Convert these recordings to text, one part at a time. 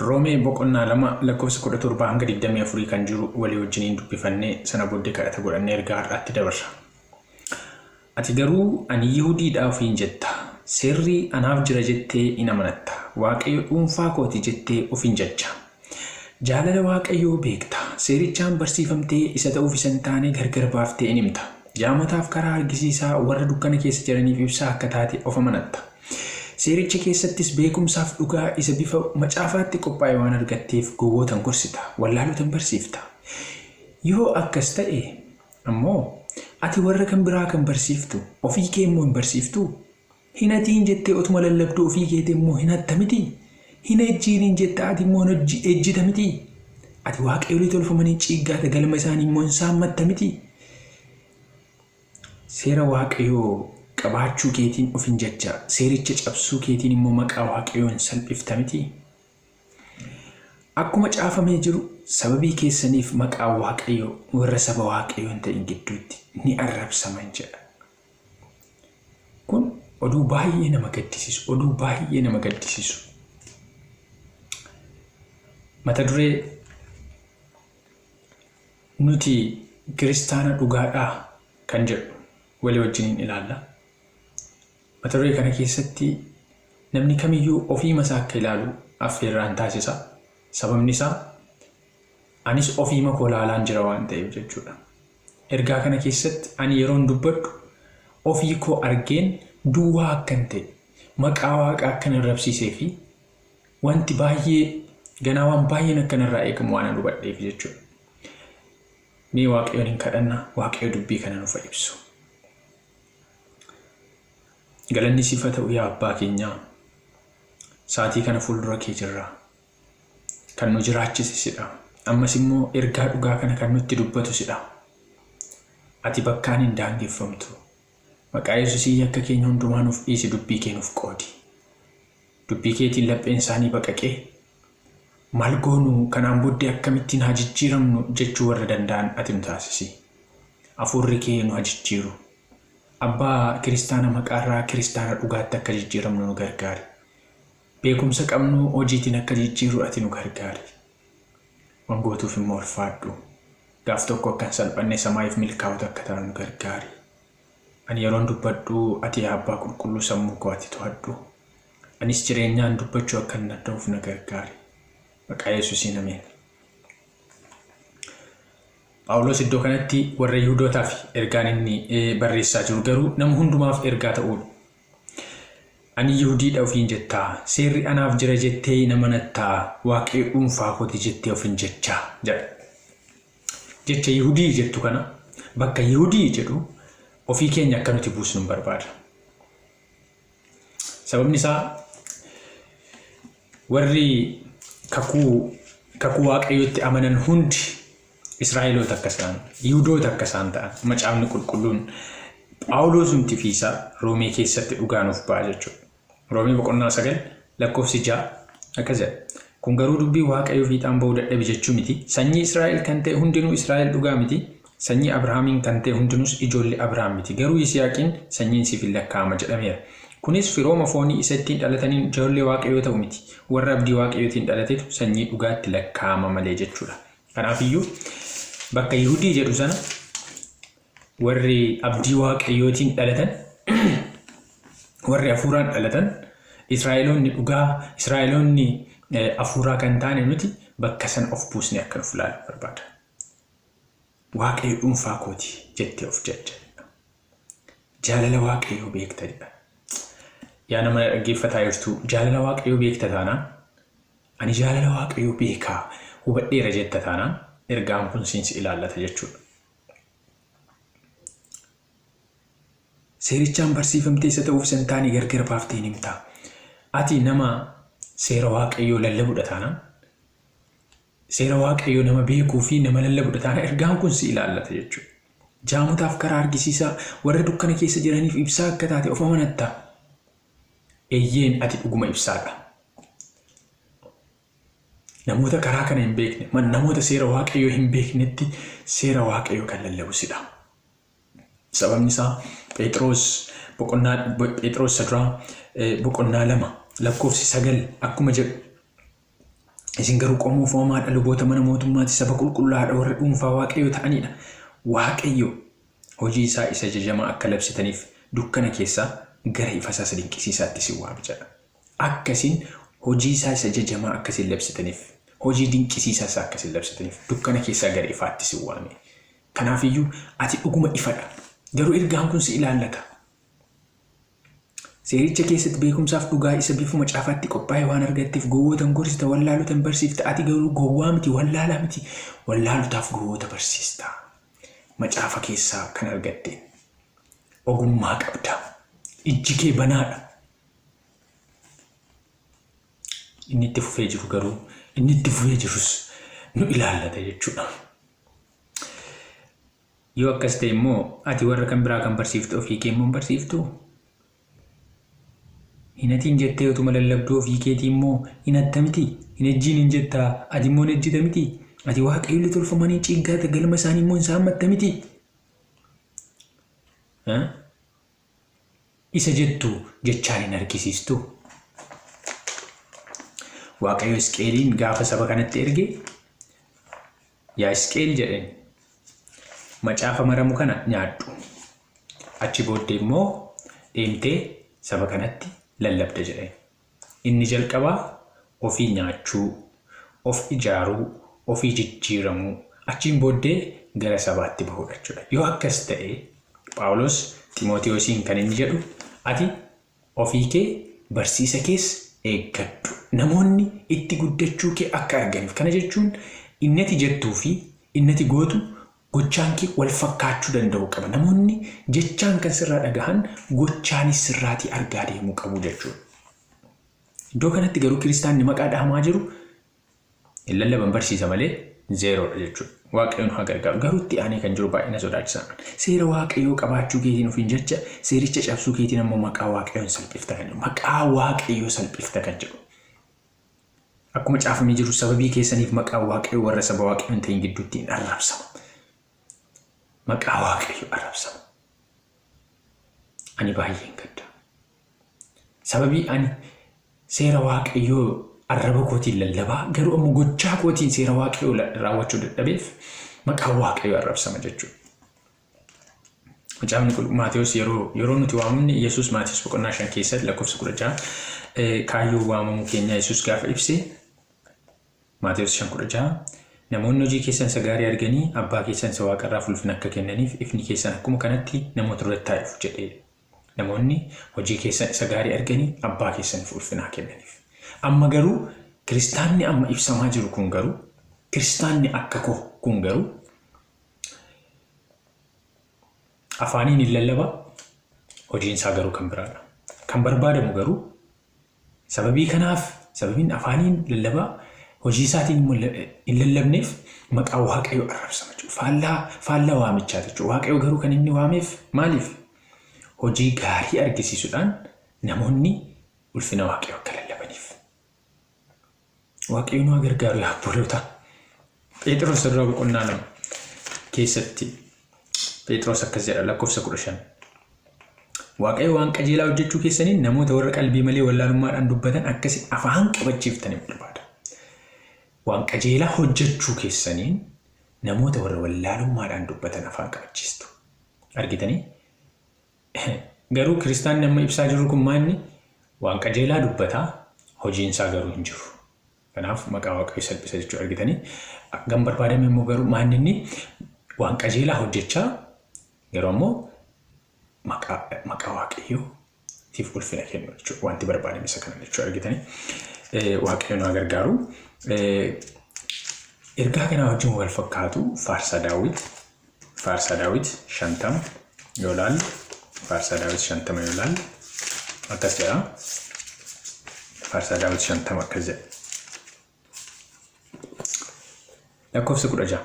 Roomee boqonnaa 2 lakkoofsa 17 hanga 24 kan jiru walii wajjiniin dubbifannee sana booddee kadhata godhannee ergaa har'aatti dabarra. Ati garuu ani Yihudiidha ofiin jetta, seerri anaaf jira jettee in amanatta, Waaqayyo dhuunfaa kooti jettee of in jajja. Jaalala Waaqayyoo beekta, seerichaan barsiifamtee isa ta'uuf isa hin taane gargar baaftee in himta. Jaamotaaf karaa argisiisaa, warra dukkana keessa jiraniif ibsaa akka taate of amanatta. Seericha keessattis beekumsaaf dhugaa isa bifa macaafaatti qophaa'e waan argatteef gowwoota in gorsita, wallaalota in barsiifta. Yoo akkas ta'e ammoo, ati warra kan biraa kan barsiiftu, ofii kee immoo hin barsiiftuu? Hin hatiin jettee otuma lallabduu ofii keetii immoo hin hatta mitii? Hin ejjiiniin jetta ati immoo hin ejjita mitii? Ati waaqayyolii tolfamanii ciiggaata galma isaanii immoo hin saammatta mitii? Seera Waaqayyoo qabaachuu keetiin of in jajja, seericha cabsuu keetiin immoo maqaa Waaqayyoo in salphifta mitii? Akkuma caafamee jiru, Sababii keessaniif maqaan Waaqayyoo warra saba Waaqayyoo hin ta'in gidduutti ni arrabsama in jedha. Kun oduu baay'ee nama gaddisiisu, oduu baay'ee nama gaddisiisu. Mata duree Nuti Kiristaana dhugaadhaa? kan jedhu walii wajjiniin ilaalla. Mata duree kana keessatti namni kamiyyuu ofiima isaa akka ilaalu affeerraan taasisa. Sababni isaa anis ofiima koo ilaalaan jira waan ta'eef jechuudha. Ergaa kana keessatti ani yeroon dubbadhu ofii koo argeen duwwaa akkan ta'e, maqaa Waaqaa akkan arrabsiisee fi wanti baay'ee ganaa waan baay'een akka narraa eegamu waanan hubadheef jechuudha. Mee Waaqayyoon hin kadhanna, Waaqayyo dubbii kana nuuf haa ibsu. Galanni siif haa ta'u yaa abbaa keenyaa. Saatii kana fuuldura kee jirra. Kan nu jiraachise sidha. Ammas immoo ergaa dhugaa kana kan nutti dubbatu sidha. Ati bakkaan hin daangeffamtu. Maqaa Yesuusiin yakka keenya hundumaa nuuf dhiisi dubbii kee nuuf qoodi. Dubbii keetiin lapheen isaanii baqaqee, Maal goonu, kanaan booddee akkamittiin haa jijjiiramnu jechuu warra danda'an ati nu taasisi. Hafuurri kee nu ha jijjiiru. Abbaa, kiristaana maqaarraa kiristaana dhugaatti akka jijjiiramnu nu gargaari. Beekumsa qabnu hojiitiin akka jijjiirru ati nu gargaari. Wan gootuuf immoo ulfaadhu. Gaaf tokko akka hin salphanne samaayiif milkaa'ota akka taanu nu gargaari. Ani yeroon dubbadhu ati yaa Abbaa qulqulluu sammuu koo ati to'adhu. Anis jireenyaan dubbachuu akkan danda'uuf na gargaari. Maqaa Yesuusiin ameen. Phaawulos iddoo kanatti warra Yihudootaaf ergaan inni barreessaa jiru garuu nama hundumaaf ergaa ta'uudha. Ani Yihudiidha ofiin jettaa, seerri anaaf jira jettee hin amanattaa, Waaqayyo dhuunfaa kooti jettee of hin jechaa jedha. Jecha Yihudii jettu kana bakka Yihudii jedhu ofii keenya akka nuti buusnu hin barbaada. Sababni isaa warri kakuu kakuu Waaqayyootti amanan hundi Israa'eloota akka isaan Yihudoota akka isaan ta'an macaafni qulqulluun Phaawuloosumti fiisaa Roomee keessatti dhugaa nuuf ba'a jechuudha. Roomee boqonnaa 9 lakkoofsi 6 akkas jedha. Kun garuu dubbii Waaqayyoo fiixaan ba'uu dadhabe jechuu miti. Sanyii Israa'el kan ta'e hundinuu Israa'el dhugaa miti. Sanyii Abrahaamiin kan ta'e hundinuus ijoollee Abrahaam miti. Garuu Yisihaaqiin sanyiin siif in lakkaa'ama jedhameera. Kunis firooma foonii isa ittiin dhalataniin ijoollee Waaqayyoo ta'u miti. Warra abdii Waaqayyootiin dhalatetu sanyii dhugaatti lakkaa'ama malee jechuudha. Kanaaf iyyuu bakka Yihudii jedhu sana warri abdii Waaqayyootiin dhalatan warri hafuuraan dhalatan Israa'eloonni dhugaa Israa'eloonni hafuuraa kan taane nuti bakka sana of buusnee akka nuuf ilaalu barbaada. Waaqayyo dhuunfaa kooti jettee of jajja. Jaalala Waaqayyoo beekta jedha. Yaa nama na dhaggeeffataa jirtu jaalala Waaqayyoo beekta taanaan ani jaalala Waaqayyoo beekaa hubadheera jetta taanaan ergaan kun siin si ilaallata jechuudha. Seerichaan barsiifamtee isa ta'uuf isa hin taane gargar baaftee hin himta. Ati nama seera Waaqayyoo lallabudha taanaan seera Waaqayyoo nama beekuu fi nama lallabudha taanaan ergaan kun si ilaallata jechuudha. Jaamotaaf karaa argisiisaa warra dukkana keessa jiraniif ibsaa akka taate of amanatta. Eeyyeen ati dhuguma ibsaadha. Namoota karaa kana hin beekne, namoota seera Waaqayyoo hin beeknetti seera Waaqayyoo kan lallabu sidha. Sababni isaa Phexros boqonnaa Phexros isa duraa boqonnaa 2 lakkoofsi 9 akkuma jedhu Isin garuu qomoo fo'amaadha, luboota mana mootummaati, saba qulqullaa'aadha, warra dhuunfaa Waaqayyoo ta'anidha. Waaqayyo hojii isaa isa jajamaa akka labsitaniif dukkana keessaa gara ifa isaa isa dinqisiisaatti isin waame jedha. Akka isin hojii isaa isa jajamaa akka isin labsitaniif, hojii dinqisiisaa isaa akka isin labsitaniif dukkana keessaa gara ifaatti isin waame. Kanaafiyyuu ati dhuguma ifadha. Garuu ergaan kun si ilaallata. Seericha keessatti beekumsaaf dhugaa isa bifa macaafaatti qophaa'e waan argatteef gowwoota hin gorsita, wallaalota hin barsiifta. Ati garuu gowwaa miti, wallaalaa miti, wallaalotaaf gowwoota barsiista. Macaafa keessaa kan argatte ogummaa qabda. Ijji kee banaadha. Inni itti fufee jiru garuu inni itti fufee jirus nu ilaallata jechuudha. Yoo akkas ta'e immoo ati warra kan biraa kan barsiiftu ofii kee immoo hin barsiiftuu? Hin hatiin jettee utuma lallabduu ofii keetii immoo hin hatta mitii? Hin ejjiin hin jettaa ati immoo hin ejjita mitii? Ati waaqayyolii tolfamanii ciiggaata galma isaanii immoo hin saammatta mitii? Isa jettu jechaan hin argisiistuu? Waaqayyo Hisqeeliin gaafa saba kanatti erge Yaa Hisqi'eel jedheen, macaafa maramu kana nyaadhu. Achi booddee immoo deemtee saba kanatti lallabda jedheen. Inni jalqabaa ofii nyaachuu, of ijaaruu, ofii jijjiiramuu, achiin booddee gara sabaatti bahuudha jechuudha. Yoo akkas ta'e Phaawulos Ximootewoosiin kan inni jedhu ati Ofii kee, barsiisa kees eeggadhu. Namoonni itti guddachuu kee akka arganiif. Kana jechuun inni ati jettuu fi inni ati gootu gochaan kee wal fakkaachuu danda'uu qaba. Namoonni jechaan kan sirraa dhagahan gochaanis sirraatii argaa deemuu qabu jechuudha. Iddoo kanatti garuu kiristaanni maqaa dhahamaa jiru Hin lallaban barsiisa malee zeeroodha jechuudha. Waaqayyo nu haa gargaaru. Garuu itti aanee kan jiru baay'ee na sodaachisa. Seera Waaqayyoo qabaachuu keetiin ofiin jecha seericha cabsuu keetiin ammoo maqaa Waaqayyoon salphifta kan jedhu. Maqaa Waaqayyoo salphifta kan jedhu. Akkuma caafamee jiru sababii keessaniif maqaan Waaqayyoo warra saba Waaqayyoo hin ta'in gidduutti hin arrabsama. Maqaa Waaqayyoo arrabsama. Ani baay'een gadda. Sababii ani seera Waaqayyoo arraba kootiin lallabaa garuu ammoo gochaa kootiin seera Waaqayyoo raawwachuu dadhabeef maqaan Waaqayyoo arrabsama jechuudha. Macaafni qulqulluu Maatewos yeroo yeroo nuti waamamne Yesuus Maatewos boqonnaa 5 keessatti lakkoofsa 16 kaayyoo waamamuu keenyaa Yesuus gaafa ibse Maatewos 5:16 Namoonni hojii keessan isa gaarii arganii abbaa keessan isa waaqarraaf ulfina akka kennaniif ifni keessan akkuma kanatti namoota duratti haa ifu jedhee. Namoonni hojii keessan isa gaarii arganii abbaa keessaniif ulfina haa kennaniif. Amma garuu kiristaanni amma ibsamaa jiru kun garuu kiristaanni akka koo kun garuu afaaniin hin lallaba hojiin isaa garuu kan biraadha. Kan barbaadamu garuu Sababii kanaaf, sababiin afaaniin lallabaa hojii isaatiin immoo hin lallabneef maqaa Waaqayyoo arrabsama jechuudha. Faallaa faallaa waamichaa jechuudha. Waaqayyo garuu kan inni waameef maaliif? Hojii gaarii argisiisuudhaan namoonni ulfina Waaqayyoo akka lallabaniif. Waaqayyo nu haa gargaaru yaa obboloota. Phexros irraa boqonnaa 2 keessatti Phexros akkas jedha lakkoofsa 15. Waaqayyo waan qajeelaa hojjechuu keessaniin namoota warra qalbii malee wallaalummaadhaan dubbatan akkasi afaan qabachiiftanii barbaada. Waan qajeelaa hojjechuu keessaniin namoota warra wallaalummaadhaan dubbatan afaan qabachiistu. Argitanii? Garuu kiristaanni amma ibsaa jirru kun maanni waan qajeelaa dubbataa hojiin isaa garuu hin jiru. Kanaaf maqaa Waaqayyoo salphisa jechuu argitanii. Kan barbaadame immoo garuu maanni inni waan qajeelaa hojjechaa garuu ammoo maqaa maqaa Waaqayyoo tiif ulfina kennu jechuudha. Wanti barbaadame isa kana jechuu argitanii. Waaqayyo nu haa gargaaru. Ergaa kanaa wajjin wal fakkaatu Faarsaa Daawit Faarsaa Daawit 50 yoo ilaalle Faarsaa Daawit 50 yoo ilaalle akkas jedha. Faarsaa Daawit 50 akkas jedha. Lakkoofsa 16.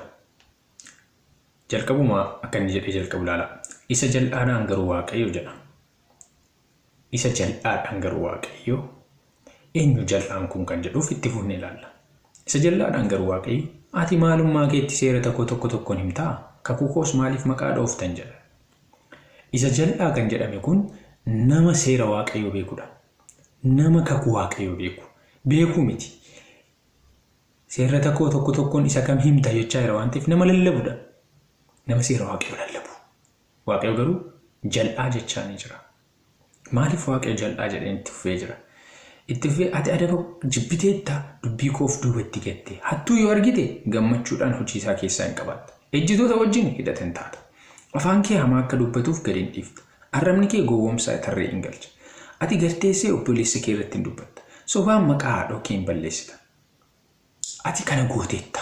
Jalqabuma akka inni jedhee jalqabu ilaala. Isa jal'aadhaan garuu Waaqayyo jedha. Isa jal'aadhaan garuu Waaqayyo eenyu jal'aan kun kan jedhuuf itti fufnee ilaalla. Isa jal'aadhaan garuu Waaqayyo ati maalummaa keetti seera koo tokko tokkoon himtaa? Kakuu koos maaliif maqaa dhooftan jedha. Isa jal'aa kan jedhame kun nama seera Waaqayyoo beekudha. Nama kakuu Waaqayyoo beeku. Beekuu miti. Seerrata koo tokko tokkoon isa kam himta jechaa jira waan ta'eef nama lallabudha. Nama seera Waaqayyoo lallabu. Waaqayyo garuu jal'aa jechaa ni jira. Maaliif Waaqayyo jal'aa jedheen itti fufee jira? Itti fufee ati adaba jibbiteetta dubbii koof duubatti gatte. Hattuu yoo argite gammachuudhaan hojii isaa keessaa hin qabaatta. Ejjitoota wajjin hidhata hin taata. Afaan kee hamaa akka dubbatuuf gad hin dhiifta. Arrabni kee gowwoomsaa tarree in galcha. Ati gad teessee obboleessa kee irratti in dubbatta. Sobaan maqaa haadhoo kee in balleessita. Ati kana gooteetta.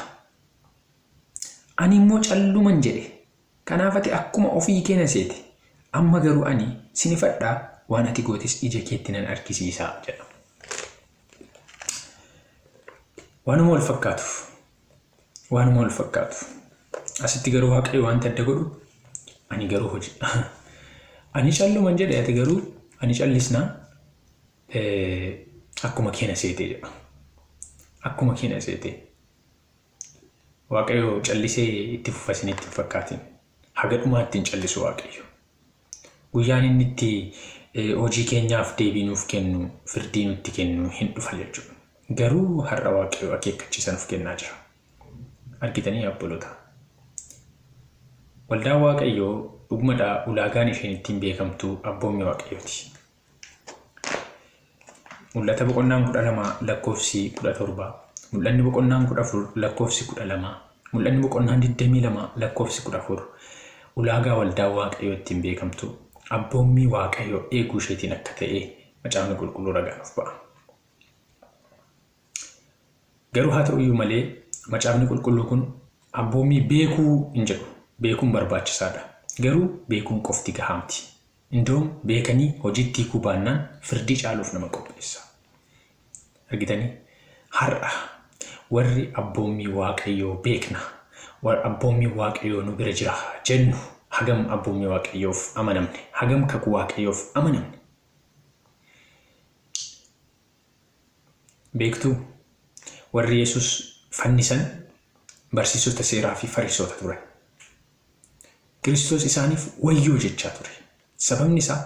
Ani immoo calluman jedhe. Kanaaf ati akkuma ofii kee na seete. Amma garuu ani sin ifadha, waan ati gootes ija keetti nan argisiisa jedha. Waanuma wal fakkaatu. Waanuma wal fakkaatu. Asitti garuu Waaqayyo wanti adda godhu ani garuu hojii. Ani calluman jedhe ati garuu ani callisnaan akkuma kee na seete jedha. Akkuma kee na seete. Waaqayyo callisee itti fufa isinitti hin fakkaatin. Haga dhumaatti hin callisu Waaqayyo. Guyyaan inni itti hojii keenyaaf deebii nuuf kennu, firdii nutti kennu hin dhufa jechuudha. Garuu har'a Waaqayyo akeekkachiisa nuuf kennaa jira. Argitanii obboloota. Waldaan Waaqayyoo dhugumadha ulaagaan isheen ittiin beekamtu abboommii Waaqayyooti. Mul'ata boqonnaan 12 lakkoofsi 17, Mul'anni boqonnaan 14 lakkoofsi 12, Mul'anni boqonnaan 22 lakkoofsi 14 ulaagaa waldaa Waaqayyoo ittiin beekamtu abboommii Waaqayyoo eeguu isheetiin akka ta'e Macaafni Qulqulluu ragaa nuuf ba'a. Garuu haa ta'uyyuu malee Macaafni Qulqulluu kun abboommii beekuu hin jedhu. Beekuun barbaachisaadha. Garuu beekuun qofti gahaa miti. Indoom beekanii hojiitti hiikuu baannaan firdii caaluuf nama qopheessa. Argitanii? Har'a warri abboommii Waaqayyoo beekna, abboommii Waaqayyoo nu bira jira jennu hagam abboommii Waaqayyoof amanamne? Hagam kakuu Waaqayyoof amanamne? Beektuu? Warri Yesus fannisan barsiisota seeraa fi Fariisota turan. Kiristoos isaaniif wayyoo jechaa ture. Sababni isaa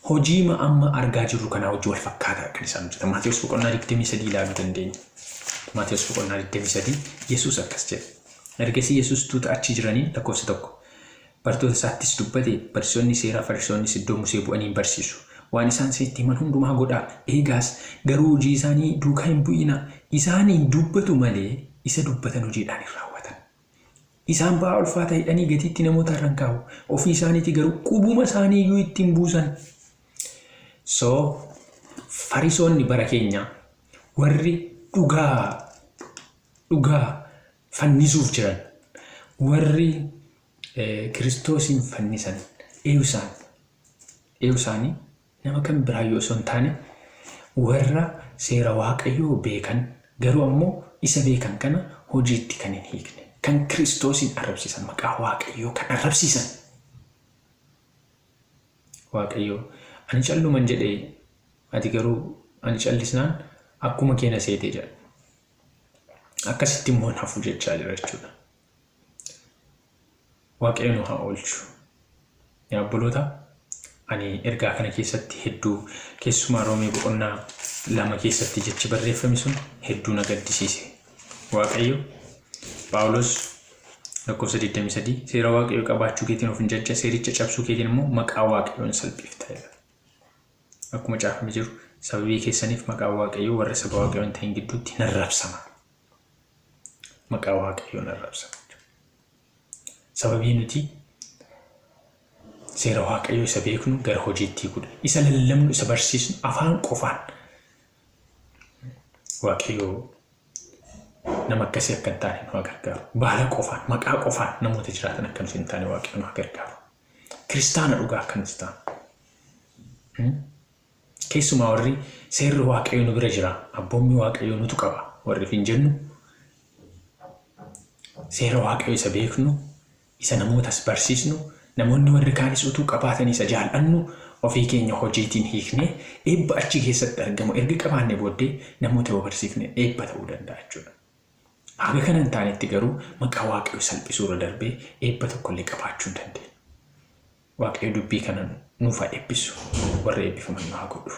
hojiima amma argaa jirru kanaa wajjin wal fakkaataa kan isaan hojjetan. Maatewos boqonnaa 23 ilaaluu dandeenya. Maatewos boqonnaa 23 Yesuus akkas jedhe. Ergasii Yesuus tuuta achi jiraniin lakkoofsa tokko. Bartoota isaattis dubbate, barsiisonni seeraa Fariisonnis iddoo Musee bu'anii in barsiisu. Waan isaan isinitti himan hundumaa godhaa, eegaas, garuu hojii isaanii duukaa hin bu'inaa. Isaan in dubbatu malee, isa dubbatan hojiidhaan hin raawwatan. Isaan ba'aa ulfaataa hidhanii gatiittii namootaa irra in kaa'u, ofii isaaniitii garuu qubuma isaanii iyyuu itti hin buusan. So, Fariisonni bara keenyaa warri dhugaa dhugaa fannisuuf jiran warri Kiristoosiin fannisan eenyu isaan? Eenyu isaanii? Nama kan biraayyuu osoo hin taane warra seera Waaqayyoo beekan garuu ammoo isa beekan kana hojiitti kan hin hiikne, kan Kiristoosiin arrabsiisan, maqaa Waaqayyoo kan arrabsiisan. Waaqayyo ani calluman jedhe ati garuu ani callisnaan akkuma kee na seete jedha. Akkasitti immoo hin hafu jechaa jira jechuudha. Waaqayyo nu haa oolchu. Yaa obboloota, ani ergaa kana keessatti hedduu keessumaa Roomee boqonnaa 2 keessatti jechi barreeffame sun hedduu na gaddisiise. Waaqayyo Phaawulos lakkoofsa 23 seera Waaqayyo qabaachuu keetiin of hin jajja seericha cabsuu keetiin immoo maqaa Waaqayyoo hin salphifta jedha. Akkuma caafame jiru sababii keessaniif maqaan Waaqayyoo warra saba Waaqayyoo hin ta'in gidduutti hin arrabsama. Maqaa Waaqayyoon arrabsama. Sababii nuti seera Waaqayyoo isa beeknu gara hojiitti hiikuudha. Isa lallabnu, isa barsiisnu afaan qofaan. Waaqayyoo nama akkasii akka hin taane nu haa gargaaru. Baala qofaan, maqaa qofaan namoota jiraatan akka nuti hin taane Waaqayyo nu haa gargaaru. Kiristaana dhugaa akka nuti taanu. Keessumaa warri seerri Waaqayyoo nu bira jira, abboommii Waaqayyoo nutu qaba warri hin jennu seera Waaqayyoo isa beeknu, isa namootas barsiisnu, namoonni warri kaanis utuu qabaatanii isa jaal'annu ofii keenya hojiitiin hiiknee eebba achi keessatti argamu erga qabaannee booddee namoota yoo barsiifne eebba ta'uu danda'a jechuudha. Haga kana hin taanetti garuu maqaa Waaqayyoo salphisuu irra darbee eebba tokkollee qabaachuu hin dandeenyu. Waaqayyo dubbii kana nuuf haa eebbisu. Warra eebbifaman nu haa godhu.